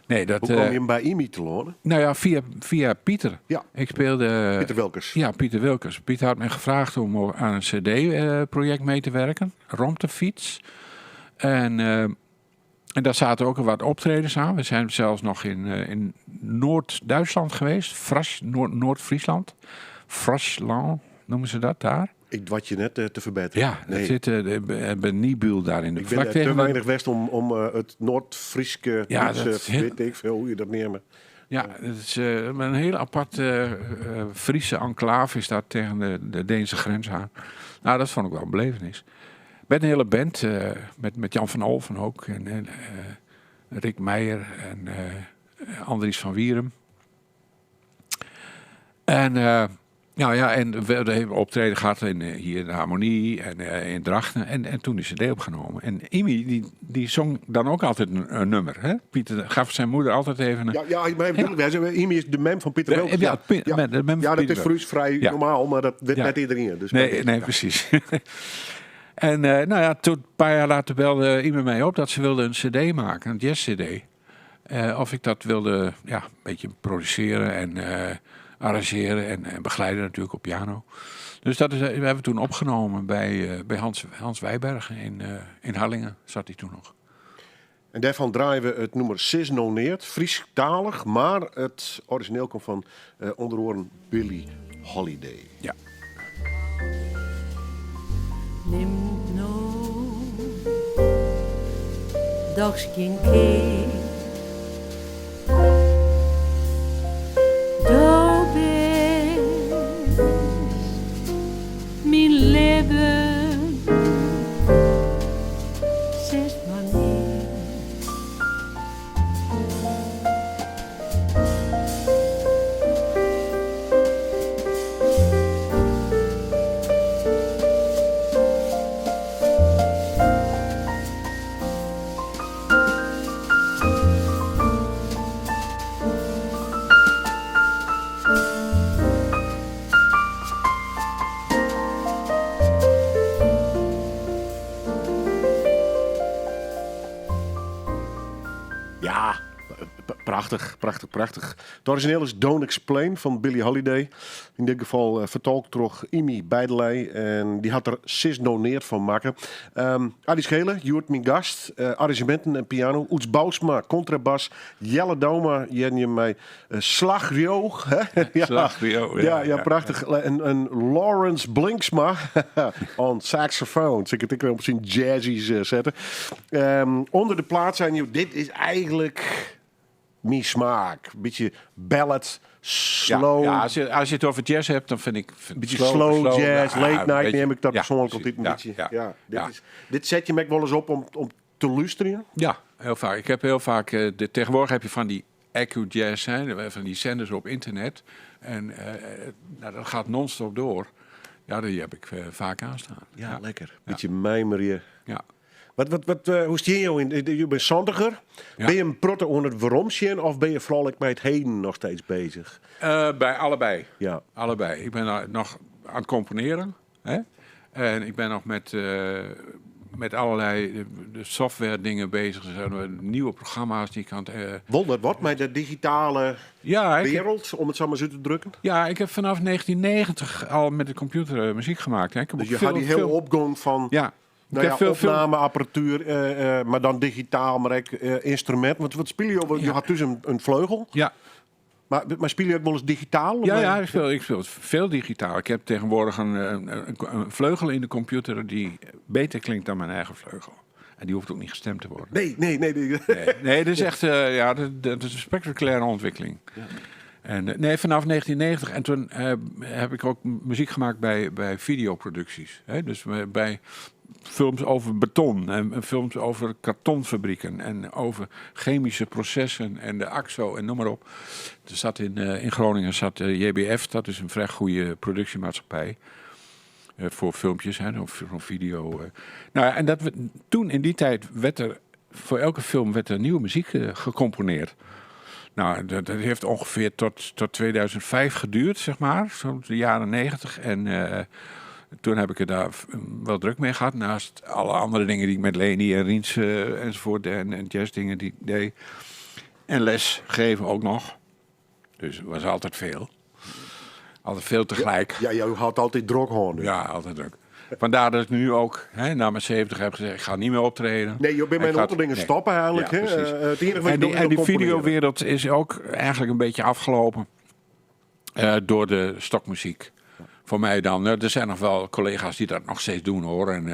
Nee, dat, Hoe kwam je hem bij Imi te lonen? Nou ja, via Pieter. Ja. Ik speelde... Pieter Wilkers. Ja, Pieter Wilkers. Pieter had mij gevraagd om aan een cd-project mee te werken. Rond de fiets. En daar zaten ook al wat optredens aan. We zijn zelfs nog in Noord-Duitsland geweest. Noord-Friesland. Frasland noemen ze dat daar. Ik wat je net te verbeteren. Ja, nee. dat zit bij Niebüll daar in de Ik ben vlak te tegen de weinig west om het Noord-Frieske, Ja, Duitse, dat is heel weet ik veel hoe je dat neemt. Ja, het is een heel apart Friese enclave is daar tegen de Deense grens aan. Nou, dat vond ik wel een belevenis. Met een hele band, met Jan van Olven ook. En Rick Meijer en Andries van Wierum. En nou ja, en we hebben optreden gehad hier in de Harmonie en in Drachten. En toen is de cd opgenomen. En Imi, die zong dan ook altijd een nummer. Hè? Pieter gaf zijn moeder altijd even een... Ja, ja, maar bedoel, wij zeggen, Imi is de mem van Pieter Ja, Wilkers. ja, de mem van Ja, dat Pieter is voor u vrij Ja. normaal, maar dat werd Ja. net iedereen. Dus Nee, bij nee, deze. precies. En nou ja, toen een paar jaar later belde Imi mij op dat ze wilde een cd maken, een jazz-cd. Of ik dat wilde, ja, een beetje produceren en arrangeren en begeleiden natuurlijk op piano. Dus dat is, we hebben toen opgenomen bij Hans Wijbergen in Harlingen, zat hij toen nog. En daarvan draaien we het nummer Sis Noneert, Frieskalig, maar het origineel komt van onder andere Billie Holiday. Ja. Nimt no dochs geen keer. Do bist mijn leven, zes maar niet. Prachtich, prachtich, prachtich. It orizjineel is Don't Explain fan Billie Holiday. Yn dit gefal fertolkt troch Imy Beidelei. En dy hat der sis no neat fan makke. Addie Schele, hjoed myn gast. Arrangeminten en piano. Oeds Bousma, kontrabas. Jelle Douma, hearden je mei Slachrio. Ja. Slachrio, ja. Ja, ja, prachtich. En Lawrence Blinksma on saxofoon. Sil ik it ek wer op syn jazzy's sette. Under de plaat seinen jo, dit is eigentlik myn smaak. Bytsje ballad, slow. Ja, as je it oer jazz hebt, dan fyn ik... Bytsje slow, jazz, late night neam ik dat persoanlik altyd in bytsje. Ja, dit set je my ek wolris op om te lústerjen? Ja, hiel faak. Ik ha hiel faak, tsjintwurdich ha je fan dy Echo Jazz, hè, fan dy senders op ynternet. En no, dat giet non-stop troch. Ja, dy ha ik faak oanstean. Ja, lekker. Bytsje mijmerje. Ja. Wat, hoe steane jo yn? Jo binne santiger. Binne je in protte oan it weromsjen of binne je foaral ek mei it heden noch steeds beuzich? By allebei. Allebei. Ik bin noch oan it komponearjen. Hè? En ik bin noch mei allerlei de software dingen beuzich. Der binne nije programma's dy't ik oan it Wol dat wat mei de digitale Ja, ik wereld, om it sa mar út te drukken? Ja, ik ha fanôf 1990 al mei de kompjûter muzyk makke. Hè. Ik ha Dus je ha dy hiele opgong fan Ik no ha ja, folle, opnameapparatuer, mar dan digitaal, mar ek ynstruminten. Want wat spylje jo? Want jo ha thús in fleugel. Ja. Mar spylje jo ek wolris digitaal? Ja, ja, ik spylje folle digitaal. Ik ha tsjintwurdich in fleugel yn de kompjûter dy't better klinkt dan myn eigen fleugel. En dy hoecht ek net stimd te wurden. Nee. Nee, dat is echt ja, dat is in spektakulêre ûntwikkeling. En nee, fanôf 1990. En doe ha ik ek muzyk makke by fideoproduksjes. Hè? Dus by films oer beton en films oer kartonfabriken en oer gemyske prosessen en de AKZO en neam mar op. Der siet yn Groningen siet JBF, dat is in frij goede produksjemaatskippij. Foar filmkes, hè, of foar fideo. No ja, en dat, doe yn dy tiid waard der foar elke film waard der nije muzyk komponearre. No, dat hat ûngefear oant 2005 duorre, sis mar. Sa de jierren 90. En doe ha ik it dêr wol drok mei hân. Neist alle oare dingen dy't ik mei Leni en Rients ensafuort en jazzdingen dy't ik die. En les jaan ek noch. Dus it wie altyd folle. Altyd folle tagelyk. Ja, jo ha it altyd drok hân. Dus. Ja, altyd drok. Vandaar dat ik no ek, hè, nei myn 70 ha sein, ik ga net mear optrede. Nee, jo binne mei Ik in ga oantal dingen nee. stoppe eigentlik. Ja, hè? presys. It iennige wat En je dy, docht en is dy komponearje. fideowereld is ek eigentlik in bytsje ôflûpen troch de stokmuzyk. Foar my dan. No, der binne noch wol kollega's dy't dat noch steeds dogge hoor. En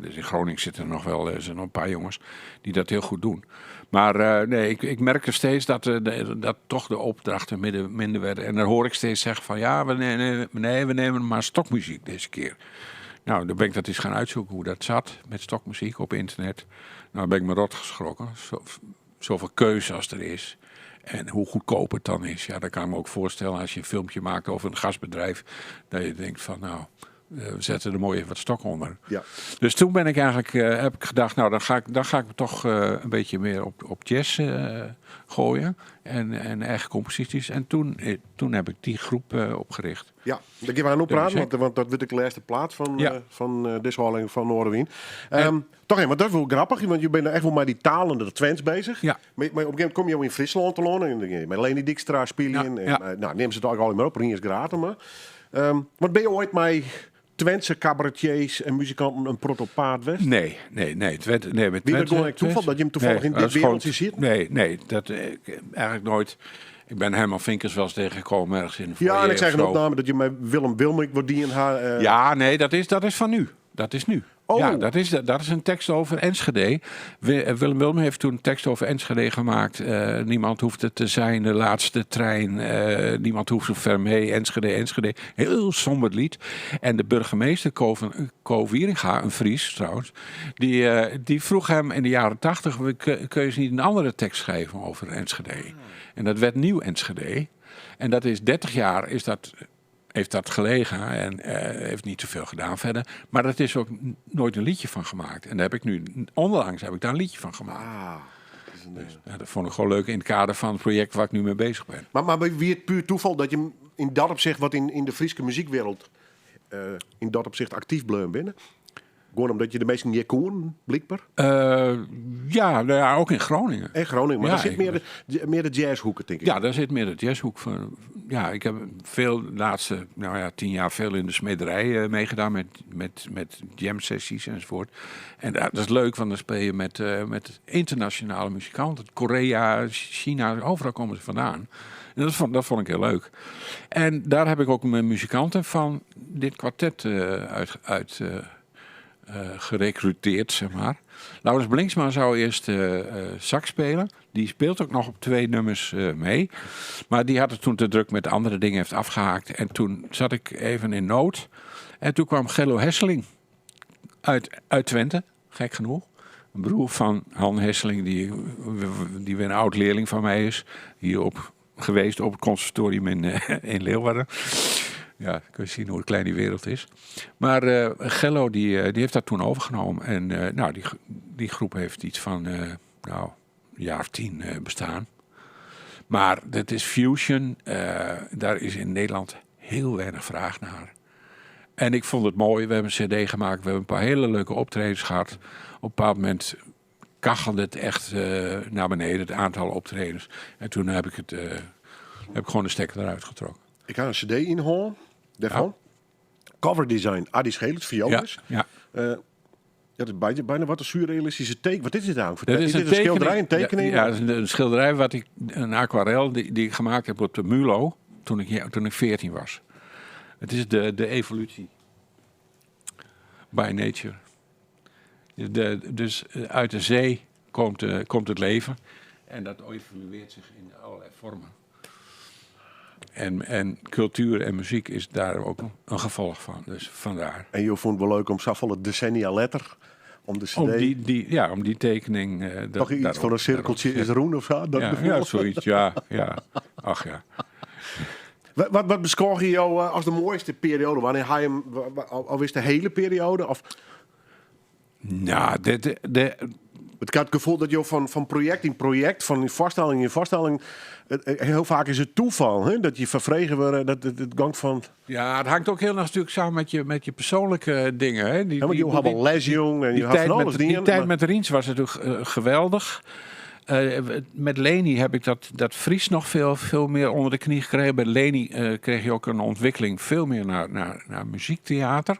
dus yn Groningen sitte der noch wol der binne noch in pear jonges dy't dat hiel goed dogge. Mar nee, ik merk steeds dat dochs de opdrachten minder wurde. En dan hear ik steeds sizzen fan ja, nee, we nimme mar stokmuzyk dizze kear. No, dan bin ik dat ris gean útsykjen hoe't dat sit mei stokmuzyk op ynternet. No, dan bin ik my rot skrokken. Safolle keuze as der is. En hoe goedkoop it dan is. Ja, dat kin ik my ek foarstelle as je in filmke meitsje oer in gasbedriuw. Dat je tinke fan no, we sette der moai even wat stok ûnder. Dus doe bin ik eigentlik, ha ik tocht, no dan ga ik my dochs in bytsje mear op jazz goaie. En eigen komposysjes. En doe ha ik dy groep oprjochte. Ja, dêr geane we oer praten, muzyk. want dat wurdt de lêste plaat fan, fan dizze ôflevering fan Noardewyn. Dochs even, want dat is wol grappich, want jo binne echt wol mei dy talen de Twents beuzich. Mar op in gegeven momint komme jo yn Fryslân telâne en dan geane jo mei Leni Dykstra spyljen. En, no, neam se it eigentlik al mar op, Rients Gratema. Want binne jo oait mei Twentse cabaretiers en muzikanten in protte op paad west? Nee. Twente, nee, met Wie dat Twente, gewoan ek tafal, dat je him tafallich Nee, yn dat dit is gewoan wereldje sitte? Nee, dat eigentlik noait. Ik bin Herman Finkers wolris tsjinkommen ergens yn de Ja, en foyer ik seach of in sa. opname dat je mei Willem Wilmink wat dien ha. Ja, nee, dat is fan no. Dat is no. Oh. Ja, dat is in tekst oer Enschede. Willem Wilmink hat doe in tekst oer Enschede makke. Niemand hoecht it te wêzen, de laatste trein. Niemand hoecht sa fier mei. Enschede, Enschede. Hiel somber liet. En de boargemaster Ko Wieringa, in Fries trouwens, dy frege him yn de jierren 80, kinne je net in oare tekst skriuwe oer Enschede? En dat waard Nieuw Enschede. En dat is 30 jier is dat, hat dat lizzen en hat net safolle dien fierder. Mar dêr is ek noait in lietsje fan makke. En dêr ha ik no, ûnlangs ha ik dêr in lietsje fan makke. Ah, dat is in, Dus, ja, dat fûn ik gewoan leuk yn it kader fan it projekt wêr't ik no mei beuzich bin. Mar wie it puer tafal dat je yn dat opsicht wat yn de Fryske muzykwereld yn dat opsicht aktyf bleaun binne? Gewoan omdat je de minsken hjir koenen, blykber? Ja, nou ja, ook in Groningen. In Groningen, mar Ja, dêr sit ik- mear de jazzhoeke, tink ik. Ja, daar zit meer de jazzhoek van. Ja, ik heb veel de laatste, nou ja, 10 jaar veel in de smederij meegedaan met jam sessies enzovoort. En dat is leuk, want dan speel je met internationale muzikanten. Korea, China, overal komen ze vandaan. En dat vond ik heel leuk. En daar heb ik ook mijn muzikanten van dit kwartet uit gerecruiteerd, zeg maar. Laurens Blinksma zou eerst sax spelen. Die speelt ook nog op twee nummers mee. Maar die had het toen te druk met andere dingen, heeft afgehaakt. En toen zat ik even in nood. En toen kwam Gello Hesseling uit Twente, gek genoeg. Een broer van Han Hesseling, die weer een oud leerling van mij is. Hier op, geweest op het conservatorium in Leeuwarden. Ja, kun je zien hoe klein die wereld is. Maar Gello die heeft dat toen overgenomen. En nou, die groep heeft iets van nou, een jaar of 10 bestaan. Maar dat is fusion. Daar is in Nederland heel weinig vraag naar. En ik vond het mooi. We hebben een cd gemaakt. We hebben een paar hele leuke optredens gehad. Op een bepaald moment kachelde het echt naar beneden, het aantal optredens. En toen heb ik gewoon de stekker eruit getrokken. Ik ha in cd yn hân, dêrfan. Cover design, Adi Schelens, vioolles. Dat is bijna wat een surrealistische teken. Wat is dit eigenlijk? Dat is dit een schilderij, een tekening? Ja, dat is een schilderij een aquarel die ik gemaakt heb op de Mulo toen ik 14 was. Het is de evolutie. By nature. Dus uit de zee komt het leven. En dat evolueert zich in allerlei vormen. En cultuur en muziek is daar ook een gevolg van. Dus vandaar. En je vond het wel leuk om zoveel decennia letter om de cd... Om die, ja, om die tekening... Toch iets daarop van een cirkeltje daarop is rûn of zo? Dat Ja, gevoel. ja, zoiets. Ja. Ach ja. Wat beskôge je jou als de mooiste periode? Wanneer ga je hem, of is de hele periode? Of Nou, het ik had het gevoel dat je van project in project, van foarstelling yn foarstelling, heel vaak is het toeval, hè? Dat je ferfrege wordt, dat het gang van. Ja, het hangt ook heel natuurlijk samen met je persoonlijke dingen. Hè. Ja, want je hebt al les, jong, en je die hebt tijd van alles met, die dingen, tijd maar met Riens was natuurlijk geweldig. Met Leni heb ik dat Fries nog veel, veel meer onder de knie gekregen. Bij Leni kreeg je ook een ontwikkeling veel meer naar muziektheater.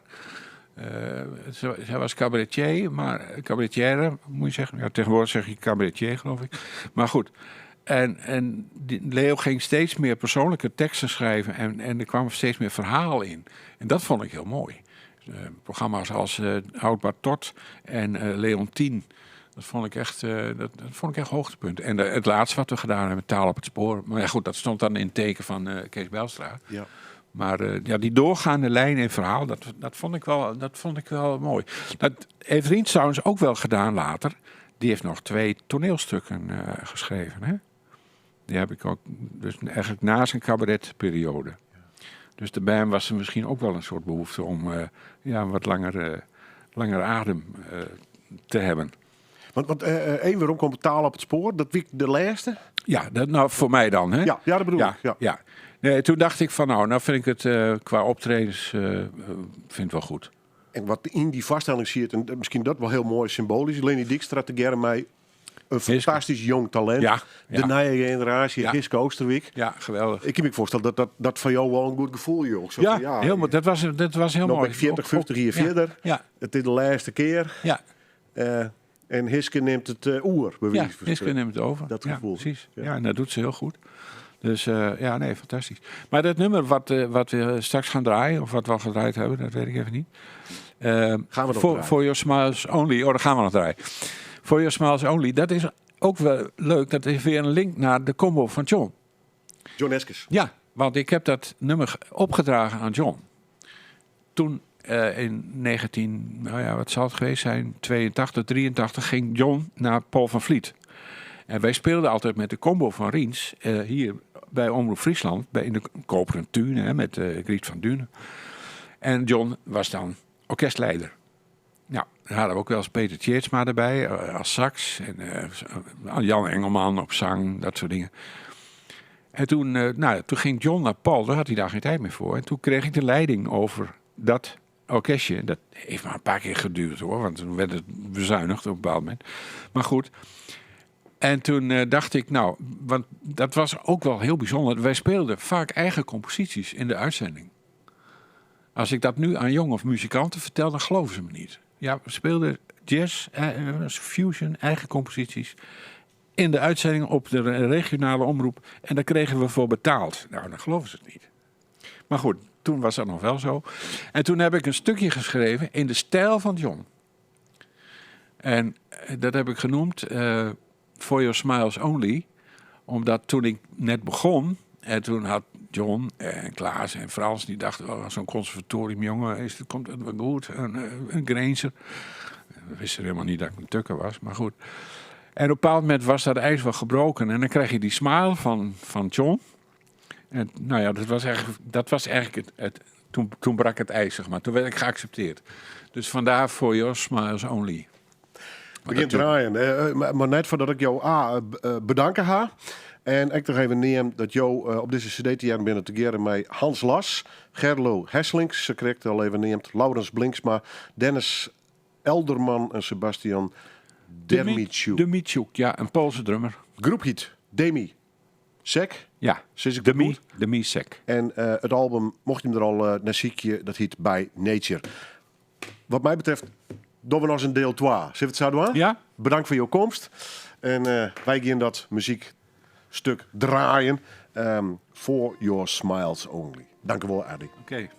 Zij was cabaretier, maar cabaretière moet je zeggen. Ja, tegenwoordig zeg je cabaretier, geloof ik. Maar goed. En Leo ging steeds meer persoonlijke teksten schrijven en er kwam steeds meer verhaal in. En dat vond ik heel mooi. Programma's als Houdbaar Tot en Leontien. Dat vond ik echt hoogtepunt. En het laatste wat we gedaan hebben, Taal op het Spoor. Maar ja, goed, dat stond dan in het teken van Kees Bijlstra. Maar ja, die doorgaande lijn in verhaal, dat vond ik wel mooi. Dat heeft Riens trouwens ook wel gedaan later. Die heeft nog twee toneelstukken geschreven. Hè? Die heb ik ook, dus eigenlijk na zijn cabaretperiode. Dus bij hem was er misschien ook wel een soort behoefte om ja, een wat langer adem te hebben. Want één, waarom komt Taal op het spoor? Dat wie de laatste? Ja, dat, nou voor mij dan. Hè? Ja, dat bedoel ik. Ja. Ja. Nee, toen dacht ik van nou vind ik het qua optredens vind ik wel goed. En wat in die foarstelling zie je, en misschien dat wel heel mooi symbolisch. Leni Dijkstra tegearre mei een fantastisch jong talent. De nieuwe generatie, Hiske Oosterwijk. Ja, geweldig. Ik kan me voorstellen dat dat van jou wel een goed gevoel, joh. Zo Ja, van, ja, helemaal, dat was heel Nog mooi. ben ik 40, 50 jaar verder. Het is de laatste keer. En Hiske neemt het oer, bij Ja, wijze van Hiske spreken. neemt het over. Dat Ja, gevoel. precies. Ja. Ja. en dat doet ze heel goed. Dus ja, nee, fantastisch. Maar dat nummer wat we straks gaan draaien, of wat we al gedraaid hebben, dat weet ik even niet. Gaan we nog draaien? For Your Smiles Only. Oh, dat gaan we nog draaien. For Your Smiles Only, dat is ook wel leuk. Dat is weer een link naar de combo van John. John Eskes. Ja, want ik heb dat nummer opgedragen aan John. Toen in 19, nou ja, wat zal het geweest zijn, 82, 83, ging John naar Paul van Vliet. En wij speelden altijd met de combo van Riens hier bij Omroep Friesland, in de Koperen Tune, hè, met Griet van Dunen. En John was dan orkestleider. Nou, dan hadden we ook wel eens Peter Tjeerdsma erbij, als sax. En Jan Engelman op zang, dat soort dingen. En toen, nou, toen ging John naar Paul, daar had hij daar geen tijd meer voor. En toen kreeg ik de leiding over dat orkestje, dat heeft maar een paar keer geduurd hoor, want toen werd het bezuinigd op een bepaald moment. Maar goed, en toen dacht ik, nou, want dat was ook wel heel bijzonder. Wij speelden vaak eigen composities in de uitzending. Als ik dat nu aan jonge of muzikanten vertel, dan geloven ze me niet. Ja, we speelden jazz, fusion, eigen composities. In de uitzending op de regionale omroep. En daar kregen we voor betaald. Nou, dan geloven ze het niet. Maar goed, toen was dat nog wel zo. En toen heb ik een stukje geschreven in de stijl van John. En dat heb ik genoemd For Your Smiles Only. Omdat toen ik net begon... En toen had John en Klaas en Frans... die dachten, oh, zo'n conservatoriumjongen... Is, het, komt het wel goed, een Grinzer. We wisten helemaal niet dat ik een tukker was, maar goed. En op een bepaald moment was dat ijs wel gebroken. En dan krijg je die smile van John. En nou ja, dat was eigenlijk het, toen brak het ijs, zeg maar. Toen werd ik geaccepteerd. Dus vandaar For Your Smiles Only. Begint draaien. Maar net voordat ik jou bedanken ga. En ik nog even neem dat jou op deze cd te jaren binnen te keren met Hans Las, Gerlo Hesselings, ze kreeg al even neemt, Laurens Blinksma, Dennis Elderman en Sebastian Dermichuk. Demichuk, ja, een Poolse drummer. Groep heet Demi Sek. Ja, Zeg ik Demi, goed? Demi Sek. En het album, mocht je hem er al naar ziekje, dat heet By Nature. Wat mij betreft, doen we nog eens een deel 2. Zullen we het zo doen? Ja. Bedankt voor jouw komst. En wij gaan dat muziekstuk draaien. For Your Smiles Only. Dank u wel, Adi. Oké.